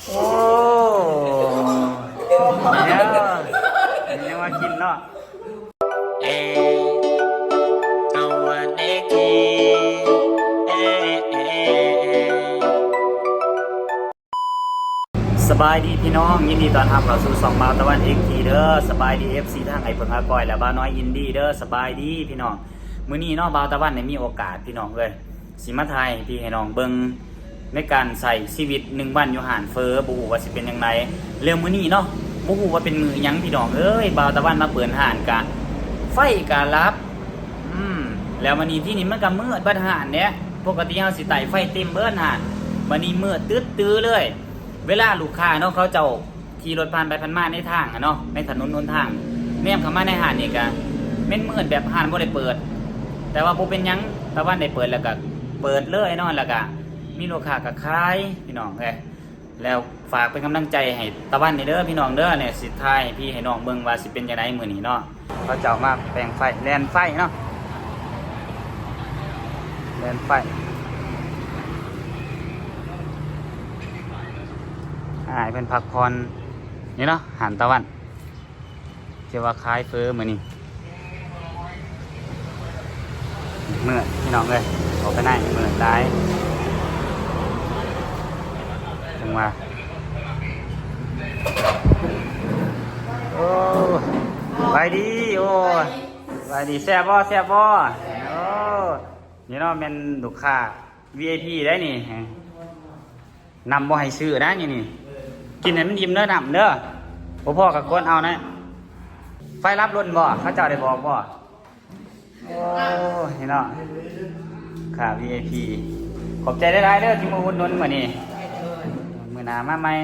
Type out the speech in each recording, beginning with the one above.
ໂອ້ ເອີ ຍັງວ່າກິນເນາະ. ສະບາຍດີພີ່ນ້ອງ, ຍິນດີຕ້ອນຮັບເຂົ້າສູ່ຊ່ອງບ່າວຕາວັນເອັກທີເດີ. ສະບາຍດີເອັຟຊີທັງອ້າຍເຜິ້ງ ອາກ້ອຍ ແລະ ບ່າວນ້ອຍອິນດີ້ເດີ. ສະບາຍດີພີ່ນ້ອງ. ມື້ນີ້ເນາະ ບ່າວຕາວັນໄດ້ມີໂອກາດພີ່ນ້ອງເອີຍ ຊິມາຖ່າຍໃຫ້ພີ່ໃຫ້ນ້ອງເບິ່ງ ໃນການໃຊ້ຊີວິດໜຶ່ງວັນຢູ່ຮ້ານເຝີ ບໍ່ຮູ້ວ່າຊິເປັນຈັ່ງໃດ. ແລ້ວມື້ນີ້ເນາະ ບໍ່ຮູ້ວ່າເປັນມື້ຫຍັງພີ່ນ້ອງເອີຍ ບ່າວຕາວັນມາເປີດຮ້ານກະ ໄຟກະດັບ ອືມ ແລ້ວບາດນີ້ທີ່ນີ້ມັນກະມືດເບິດຮ້ານເດ້. ປົກກະຕິເຮົາຊິໄຕ້ໄຟເຕັມເບິດຮ້ານ ບາດນີ້ມືດຕຶດຕື້ເລີຍ. ເວລາລູກຄ້າເນາະ ເຂົາເຈົ້າຂີ່ລົດຜ່ານໄປຜ່ານມາໃນທາງຫັ້ນເນາະ ໃນຖະໜົນຫົນທາງ ແນມເຂົ້າມາໃນຮ້ານນີ້ກະແມ່ນມືດແບບຮ້ານບໍ່ໄດ້ເປີດ. ແຕ່ວ່າບໍ່ເປັນຫຍັງ ຕາວັນໄດ້ເປີດແລ້ວກະເປີດເລີຍເນາະ ແລ້ວກະມີລູກຄ້າກະຂາຍພີ່ນ້ອງເອີຍ. ແລ້ວຝາກເປັນກຳລັງໃຈໃຫ້ຕາວັນແດ່ເດີພີ່ນ້ອງເດີ. ນີ້ຊິຖ່າຍໃຫ້ພີ່ໃຫ້ນ້ອງເບິ່ງວ່າຊິເປັນຈັ່ງໃດມື້ນີ້ເນາະ. ເຂົາເຈົ້າມາແປງໄຟ ແລ່ນໄຟເນາະ ແລ່ນໄຟ. ອ່າ ໃຫ້ເພິ່ນພັກຜ່ອນນີ້ເນາະ ຮ້ານຕາວັນ ທີ່ວ່າຂາຍເຝີມື້ນີ້. ມືດພີ່ນ້ອງເອີຍ ອອກໄປໃນມືດຫຼາຍ ຈັ່ງວ່າ. ໂອ້ ສະບາຍດີ ໂອ້ ສະບາຍດີ ແຊບບໍ່ ແຊບບໍ່? ໂອ້ ນີ້ເນາະ ແມ່ນລູກຄ້າ ວີໄອພີ ໄດ໋ນີ້ ນ້ຳບໍ່ໃຫ້ຊື້ນະ ນີ້ ນີ້ ກິນໃຫ້ມັນອີ່ມເດີ ນ້ຳເດີ ບໍ່ພໍກໍກົດເອົານະ. ໄຟດັບລົດບໍ່ ເຂົາເຈົ້າໄດ້ບອກບໍ່? ໂອ້ ນີ້ເນາະ ຄ້າ ວີໄອພີ ຂອບໃຈຫຼາຍໆເດີທີ່ມາອຸດໜູນມື້ນີ້ ມື້ໜ້າມາໃໝ່.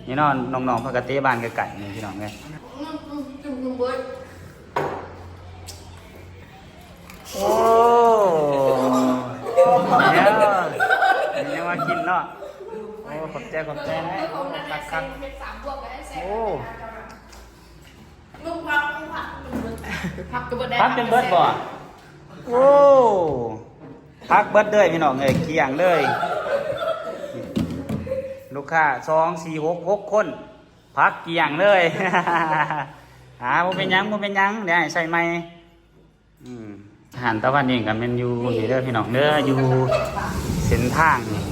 ນີ້ເນາະ ນ້ອງໆເພິ່ນກໍເຕະບ້ານໃກ້ໆນີ້ພີ່ນ້ອງເອີຍ. ໂອ້ ເອີ ຍັງວ່າກິນເນາະ. ໂອ້ ຂອບໃຈ ຂອບໃຈນະ ຄັກໆ. ໂອ້ ຜັກ ຜັກ ຜັກກໍເບິດ ຜັກຈົນເບິດບໍ່? ໂອ້ ຜັກເບິດເລີຍພີ່ນ້ອງເອີຍ ກ້ຽງເລີຍ. ລູກຄ້າ ສອງ ສີ່ ຫົກ ຫົກຄົນ ຜັກກ້ຽງເລີຍ. ອ່າ ບໍ່ເປັນຫຍັງ ບໍ່ເປັນຫຍັງ ດຽວໃຫ້ໃສ່ໃໝ່. ອືມ ຮ້ານຕາວັນເອງກໍແມ່ນຢູ່ນີ້ເດີພີ່ນ້ອງເດີ ຢູ່ເສັ້ນທາງນີ້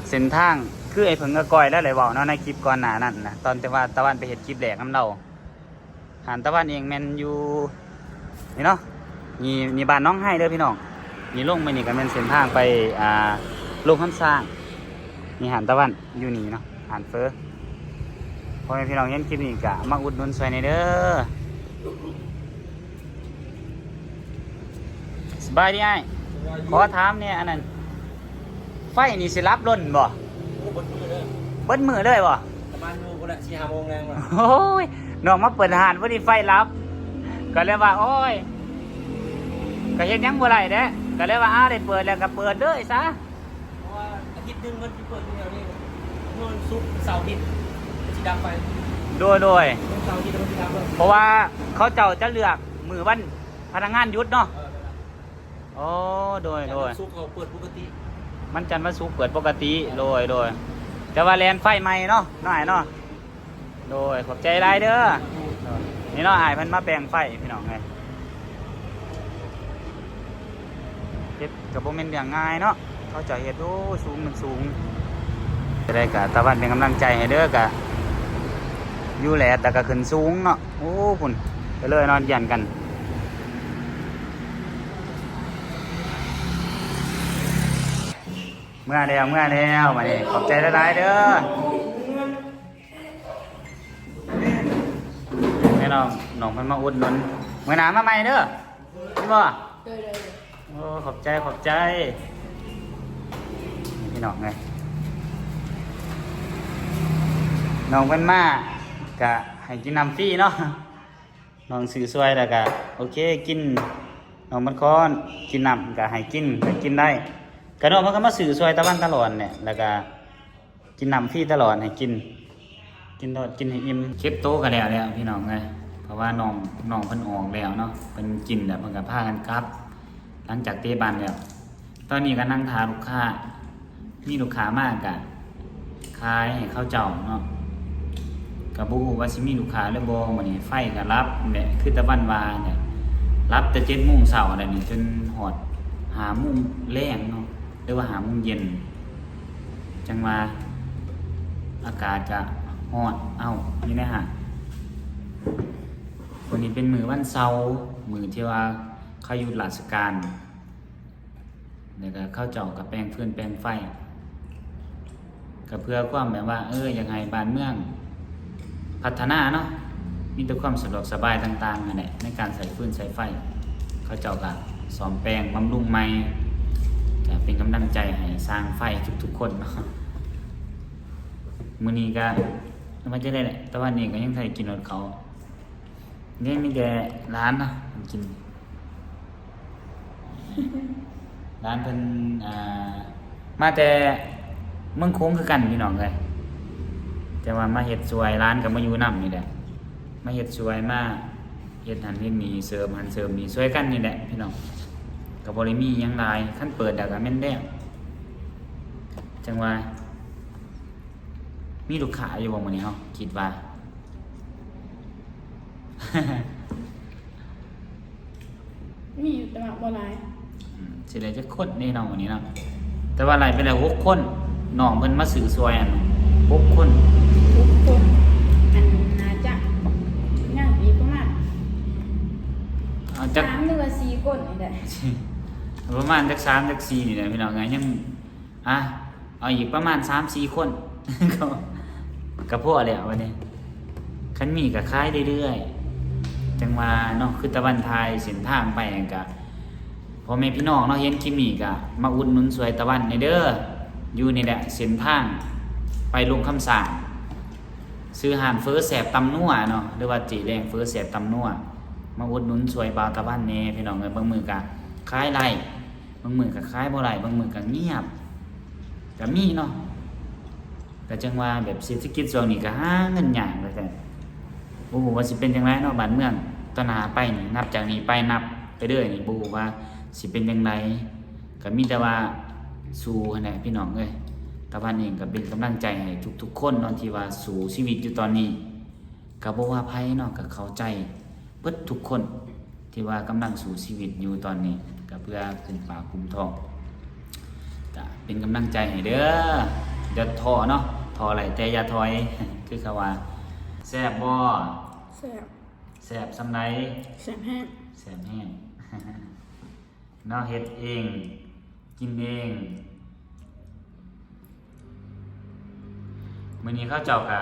ເສັ້ນທາງ ຄືໄອ້ເຜິ້ງອາກ້ອຍລາວໄດ້ເວົ້າເນາະ ໃນຄລິບກ່ອນໜ້ານັ້ນນະ ຕອນທີ່ວ່າຕາວັນໄປເຮັດຄລິບແລກນຳລາວ. ຮ້ານຕາວັນເອງແມ່ນຢູ່ນີ້ເນາະ ນີ້ ນີ້ບ້ານໜອງໄຮເດີພີ່ນ້ອງ. ນີ້ລົງໄປນີ້ກໍແມ່ນເສັ້ນທາງໄປ ອ່າ ໂລງຄຳຊ້າງ. ນີ້ຮ້ານຕາວັນຢູ່ນີ້ເນາະ ຮ້ານເຝີ. ພໍ່ແມ່ພີ່ນ້ອງເຫັນຄລິບນີ້ກະມາອຸດໜູນຊ່ວຍແດ່ເດີ. ສະບາຍດີອ້າຍ ສະບາຍດີ. ຂໍຖາມແດ່ ອັນນັ້ນ ໄຟນີ້ຊິດັບລົດບໍ່? ໂອ້ ເບິດມື້ເລີຍ ເບິດມື້ເລີຍບໍ່? ປະມານຢູ່ພຸ້ນແຫຼະ ສີ່ຫ້າໂມງແລງພຸ້ນ. ໂອ້ຍ ນ້ອງມາເປີດຮ້ານພໍດີໄຟດັບ ກໍເລີຍວ່າ ໂອ້ຍ ກໍເຮັດຫຍັງບໍ່ໄດ້ແຫຼະ ກໍເລີຍວ່າ ອ້າ ໄດ້ເປີດແລ້ວກໍເປີດເລີຍຊະ. ເພາະວ່າອາທິດໜຶ່ງເພິ່ນຊິເປີດຢູ່ແນວນີ້ ມື້ວັນສຸກ ເສົາ ອາທິດ ມັນຊິດັບໄຟ. ໂດຍ ໂດຍ ວັນເສົາ ອາທິດ ມັນຊິດັບເລີຍ ເພາະວ່າເຂົາເຈົ້າຈະເລືອກມື້ວັນພະນັກງານຢຸດເນາະ. ເອີ ແມ່ນລະ. ອໍ ໂດຍ ແຕ່ ໂດຍ ວັນສຸກເຂົາເປີດປົກກະຕິ ວັນຈັນ ວັນສຸກເປີດປົກກະຕິ. ໂດຍ ໂດຍ ແຕ່ວ່າແລ່ນໄຟໃໝ່ເນາະ ນ້ອຍເນາະ. ໂດຍ ຂອບໃຈຫຼາຍເດີ. ນີ້ເນາະ ອ້າຍເພິ່ນມາແປງໄຟພີ່ນ້ອງເອີຍ ເຮັດກໍບໍ່ແມ່ນເລື່ອງງ່າຍເນາະ ເຂົາເຈົ້າເຮັດ ໂອ້ ສູງ ມັນສູງ. ຈະໄດ້ກະຕາວັນເປັນກຳລັງໃຈໃຫ້ເດີ ກະຢູ່ແຫຼດແລ້ວກະຂຶ້ນສູງເນາະ. ໂອ້ ພຸ້ນ ໄປເລີຍ ນອນຢ້ຽນກັນ. ເມື່ອແລ້ວ ເມື່ອແລ້ວ ບາດນີ້ຂອບໃຈຫຼາຍໆເດີ. ແມ່ນ້ອງ ນ້ອງເພິ່ນມາອຸດໜູນ ມື້ໜ້າມາໃໝ່ເດີ ເຫັນບໍ່? ໂດຍ ໂດຍ ໂອ້ ຂອບໃຈ ຂອບໃຈ ພີ່ນ້ອງເອີຍ. ນ້ອງເພິ່ນມາກະໃຫ້ກິນນ້ຳຟຣີເນາະ ນ້ອງຊື້ຊ່ວຍແລ້ວກະໂອເຄກິນ. ນ້ອງມັນຄອນ ກິນນ້ຳກະໃຫ້ກິນ ໃຫ້ກິນໄດ້ ກະນ້ອງເພິ່ນກໍມາຊື້ຊ່ວຍຕາວັນຕະຫຼອດແຫຼະ ແລ້ວກະ ກິນນ້ຳຟຣີຕະຫຼອດ ໃຫ້ກິນ ກິນໂລດ ກິນໃຫ້ອີ່ມ. ເກັບໂຕະກໍແລ້ວແລ້ວພີ່ນ້ອງເອີຍ ເພາະວ່ານ້ອງ ນ້ອງເພິ່ນອອກແລ້ວເນາະ ເພິ່ນກິນແລ້ວເພິ່ນກໍພາກັນກັບ ຫຼັງຈາກເຕະບານແລ້ວ. ຕອນນີ້ກໍນັ່ງຖ້າລູກຄ້າ ມີລູກຄ້າມາກໍຂາຍໃຫ້ເຂົາເຈົ້າເນາະ. ກໍບໍ່ຮູ້ວ່າຊິມີລູກຄ້າຫຼືບໍ່. ມື້ນີ້ໄຟກໍດັບແຫຼະ ຄືຕາວັນວ່າແຫຼະ, ດັບແຕ່ເຈັດໂມງເຊົ້າແລ້ວນີ້ ຈົນຮອດຫ້າໂມງແລງເນາະ ຫຼືວ່າຫ້າໂມງເຢັນ. ຈັ່ງວ່າອາກາດກະຮ້ອນເອົ້າຢູ່ໃນຫ້າງ. ມື້ນີ້ເປັນມື້ວັນເສົາ ມື້ທີ່ວ່າເຂົາຢຸດລາຊະການ ແລ້ວກະເຂົາເຈົ້າກະແປງຟືນແປງໄຟ ກະເພື່ອຄວາມແບບວ່າ ເອີ ຢາກໃຫ້ບ້ານເມືອງພັດທະນາເນາະ, ມີແຕ່ຄວາມສະດວກສະບາຍຕ່າງໆຫັ້ນແຫຼະ ໃນການໃຊ້ຟືນໃຊ້ໄຟ. ເຂົາເຈົ້າກະສ້ອມແປງບຳລຸງໃໝ່ ກະເປັນກຳລັງໃຈໃຫ້ຊ່າງໄຟທຸກໆຄົນເນາະ. ມື້ນີ້ກະ ວ່າຈັ່ງໃດແຫຼະ ຕາວັນນີ້ກະຍັງໄດ້ກິນຮອດເຂົ້າ ຍັງມີແຕ່ຫຼານເນາະກິນ. ຫຼານເພິ່ນ ອ່າ ມາແຕ່ເມືອງໂຂງຄືກັນພີ່ນ້ອງເອີຍ, ແຕ່ວ່າມາເຮັດຊ່ວຍ, ຫຼານກໍມາຢູ່ນຳນີ້ແຫຼະ ມາເຮັດຊ່ວຍ ມາເຮັດຫັ້ນເຮັດນີ້ ເສີມຫັ້ນເສີມນີ້ ຊ່ວຍກັນນີ້ແຫຼະພີ່ນ້ອງ. ກໍບໍ່ໄດ້ມີຫຍັງຫຼາຍ, ຄັນເປີດແລ້ວກໍແມ່ນແລ້ວ. ຈັ່ງວ່າ ມີລູກຄ້າຢູ່ບໍ່ມື້ນີ້ເຮົາ ຄິດວ່າ? ມີຢູ່ ແຕ່ວ່າບໍ່ຫຼາຍ. ອືມ ຊິໄດ້ຈັກຄົນເດ້ເນາະມື້ນີ້ເນາະ? ແຕ່ວ່າໄລ່ໄປແລ້ວຫົກຄົນ, ນ້ອງເພິ່ນມາຊື້ຊ່ວຍຫັ້ນຫົກຄົນ. ຫົກຄົນ ອັນ ໜ້າຈະຍັງອີກປະມານ ເອົາຈັກ ສາມ ຫຼືວ່າສີ່ຄົນນີ້ແຫຼະ, ປະມານຈັກສາມຈັກສີ່ນີ້ແຫຼະພີ່ນ້ອງເອີຍ. ຍັງ ອ່ະ ເອົາອີກປະມານສາມສີ່ຄົນ ກໍ ກໍພໍແລ້ວບັດນີ້. ຄັນມີກໍຂາຍເລື້ອຍໆ. ຈັ່ງວ່າເນາະ ຄືຕາວັນຖ່າຍເສັ້ນທາງໄປຫັ້ນກະ ພໍ່ແມ່ພີ່ນ້ອງເນາະ ເຫັນຄລິບນີ້ກະມາອຸດໜູນຊ່ວຍຕາວັນແດ່ເດີ້. ຢູ່ນີ້ແຫຼະ ເສັ້ນທາງໄປລົງຄຳສ້າງ, ຊື່ຮ້ານເຝີແຊບຕຳນົວເນາະ ຫຼືວ່າເຈແດງເຝີແຊບຕຳນົວ. ມາອຸດໜູນຊ່ວຍບ່າວຕາວັນແດ່ພີ່ນ້ອງເອີຍ. ບາງມື້ກະຂາຍໄດ້ ບາງມື້ກໍຂາຍບໍ່ໄດ້ ບາງມື້ກໍງຽບ ກໍມີເນາະ. ກໍຈັ່ງວ່າແບບເສດຖະກິດຊ່ວງນີ້ກໍຫາເງິນຍາກວ່າຊັ້ນ. ບໍ່ຮູ້ວ່າຊິເປັນຈັ່ງໃດເນາະ ບ້ານເມືອງຕໍ່ໜ້າໄປນີ້, ນັບຈາກນີ້ໄປ ນັບໄປເລື້ອຍນີ້ ບໍ່ຮູ້ວ່າຊິເປັນຈັ່ງໃດ. ກໍມີແຕ່ວ່າສູ້ຫັ້ນແຫຼະພີ່ນ້ອງເອີຍ. ຕາວັນເອງກໍເປັນກຳລັງໃຈໃຫ້ທຸກໆຄົນເນາະ ທີ່ວ່າສູ້ຊີວິດຢູ່ຕອນນີ້. ກໍບໍ່ວ່າໃຜເນາະ ກໍເຂົ້າໃຈເບິດທຸກຄົນ ທີ່ວ່າກຳລັງສູ້ຊີວິດຢູ່ຕອນນີ້ ກໍເພື່ອກຸ້ມປາກກຸ້ມທ້ອງ. ກໍເປັນກຳລັງໃຈໃຫ້ເດີ້, ຢ່າທໍ້ເນາະ, ທໍ້ໄດ້ແຕ່ຢ່າຖອຍ ຄືເຂົາວ່າ. ແຊບບໍ່? ແຊບ. ແຊບສ່ຳໃດ? ແຊບແຮງ. ແຊບແຮງ. ເນາະ ເຮັດເອງ ກິນເອງ. ມື້ນີ້ເຂົາເຈົ້າກະ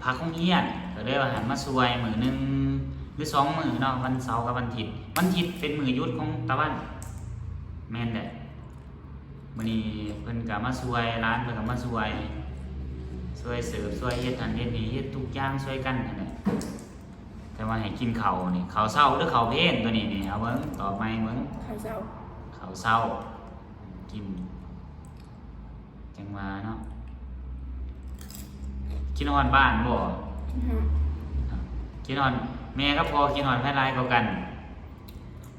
ພັກໂຮງຮຽນ ກໍເລີຍວ່າໃຫ້ມາຊ່ວຍມື້ໜຶ່ງ ຫຼື ສອງມື້ເນາະ, ວັນເສົາກັບວັນທິດ. ວັນທິດເປັນມື້ຢຸດຂອງຕາວັນ. ແມ່ນແຫຼະ ມື້ນີ້ເພິ່ນກະມາຊ່ວຍ, ຫຼານເພິ່ນກະມາຊ່ວຍ, ຊ່ວຍເສີບ ຊ່ວຍເຮັດຫັ້ນເຮັດນີ້ ເຮັດທຸກຢ່າງຊ່ວຍກັນຫັ້ນແຫຼະ. ແຕ່ວ່າໃຫ້ກິນເຂົ້ານີ້ ເຂົ້າເຊົ້າ ຫຼື ເຂົ້າເພນ ໂຕນີ້ນີ້ ເອົາເບິ່ງ ຕອບໃໝ່ເບິ່ງ. ເຂົ້າເຊົ້າ. ເຂົ້າເຊົ້າ ກິນ. ຈັ່ງວ່າເນາະ. ຄິດຮອດບ້ານບໍ່? ຄິດຮອດ. ຄິດຮອດແມ່ກັບພໍ່ ຄິດຮອດໃຜຫຼາຍກວ່າກັນ?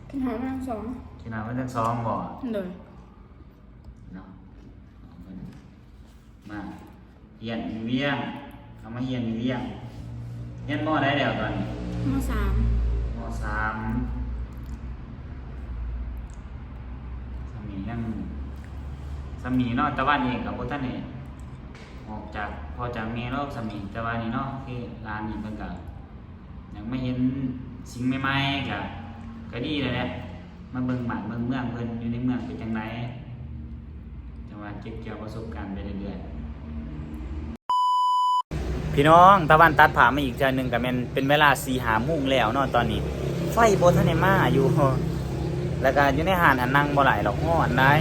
ຄິດຮອດທັງສອງ. ຄິດຮອດເພິ່ນທັງສອງບໍ່? ໂດຍ. ເນາະ ມາຮຽນຢູ່ວຽງ, ເອົາມາຮຽນຢູ່ວຽງ. ຮຽນ ມໍ ໃດແລ້ວຕອນນີ້? ມໍ ສາມ. ມໍ ສາມ. ສ່ຳນີ້ຍັງ ສ່ຳນີ້ເນາະ, ຕາວັນເອງກໍບໍ່ທັນໄດ້ອອກຈາກພໍ່ຈາກແມ່ດອກສ່ຳນີ້, ແຕ່ວ່ານີ້ເນາະ ຄືຫຼານນີ້ເພິ່ນກໍ ຢາກມາເຫັນສິ່ງໃໝ່ໆ ກະ ກະດີແລ້ວແຫຼະ, ມາເບິ່ງບ້ານເບິ່ງເມືອງເພິ່ນ ຢູ່ໃນເມືອງເປັນຈັ່ງໃດ, ຈັ່ງວ່າເກັບກ່ຽວປະສົບການໄປເລື້ອຍໆ. ພີ່ນ້ອງ, ຕາວັນຕັດພາບມາອີກເທື່ອໜຶ່ງ ກະແມ່ນເປັນເວລາສີ່ຫ້າໂມງແລ້ວເນາະ, ຕອນນີ້ໄຟບໍ່ທັນໄດ້ມາຢູ່. ແລ້ວກະຢູ່ໃນຮ້ານຫັ້ນນັ່ງບໍ່ໄດ້ດອກ, ຮ້ອນຫຼາຍ.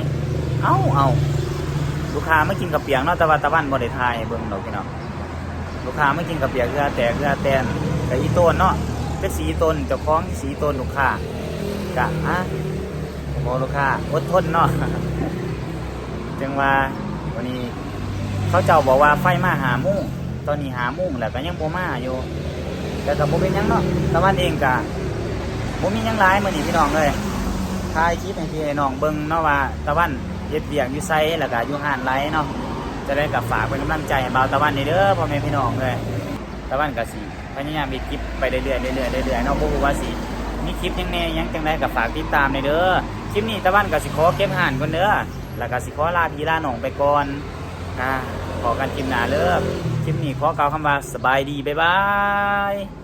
ເອົ້າ ເອົ້າ ລູກຄ້າມາກິນເຂົ້າປຽກເນາະ, ແຕ່ວ່າຕາວັນບໍ່ໄດ້ຖ່າຍໃຫ້ເບິ່ງດອກພີ່ນ້ອງ. ລູກຄ້າມາກິນເຂົ້າປຽກເຫື່ອແຕກເຫື່ອແຕນ ກະອີ່ໂຕນເນາະ, ຈັກຊິອີ່ໂຕນເຈົ້າຂອງ ຊິອີ່ໂຕນລູກຄ້າ. ກະ ອະ ບໍ່ ລູກຄ້າອົດທົນເນາະ. ຈັ່ງວ່າ ວັນນີ້ເຂົາເຈົ້າບອກວ່າໄຟມາຫ້າໂມງ, ຕອນນີ້ຫ້າໂມງແລ້ວ ກະຍັງບໍ່ມາຢູ່. ແຕ່ກະບໍ່ເປັນຫຍັງເນາະ, ຕາວັນເອງກະບໍ່ມີຫຍັງຫຼາຍມື້ນີ້ພີ່ນ້ອງເອີຍ. ຖ່າຍຄລິບໃຫ້ພີ່ໃຫ້ນ້ອງເບິ່ງເນາະວ່າຕາວັນເຮັດວຽກຢູ່ໃສ ແລ້ວກະຢູ່ຮ້ານໃດເນາະ. ຈັ່ງໃດກະຝາກເປັນກຳລັງໃຈໃຫ້ບ່າວຕາວັນແດ່ເດີ ພໍ່ແມ່ພີ່ນ້ອງເອີຍ. ຕາວັນກະຊິພະຍາຍາມເຮັດຄລິບໄປເລື້ອຍໆ ເລື້ອຍໆ ເລື້ອຍໆເນາະ. ບໍ່ຮູ້ວ່າຊິມີຄລິບຫຍັງແດ່ ຫຍັງຈັ່ງໃດກະຝາກຕິດຕາມແດ່ເດີ. ຄລິບນີ້ຕາວັນກະຊິຂໍເກັບຮ້ານກ່ອນເດີ ແລ້ວກະຊິຂໍລາພີ່ລານ້ອງໄປກ່ອນ. ອາ ພໍ້ກັນຄລິບໜ້າເລີ. ຄລິບນີ້ຂໍກ່າວຄຳວ່າສະບາຍດີ ບາຍບາຍ.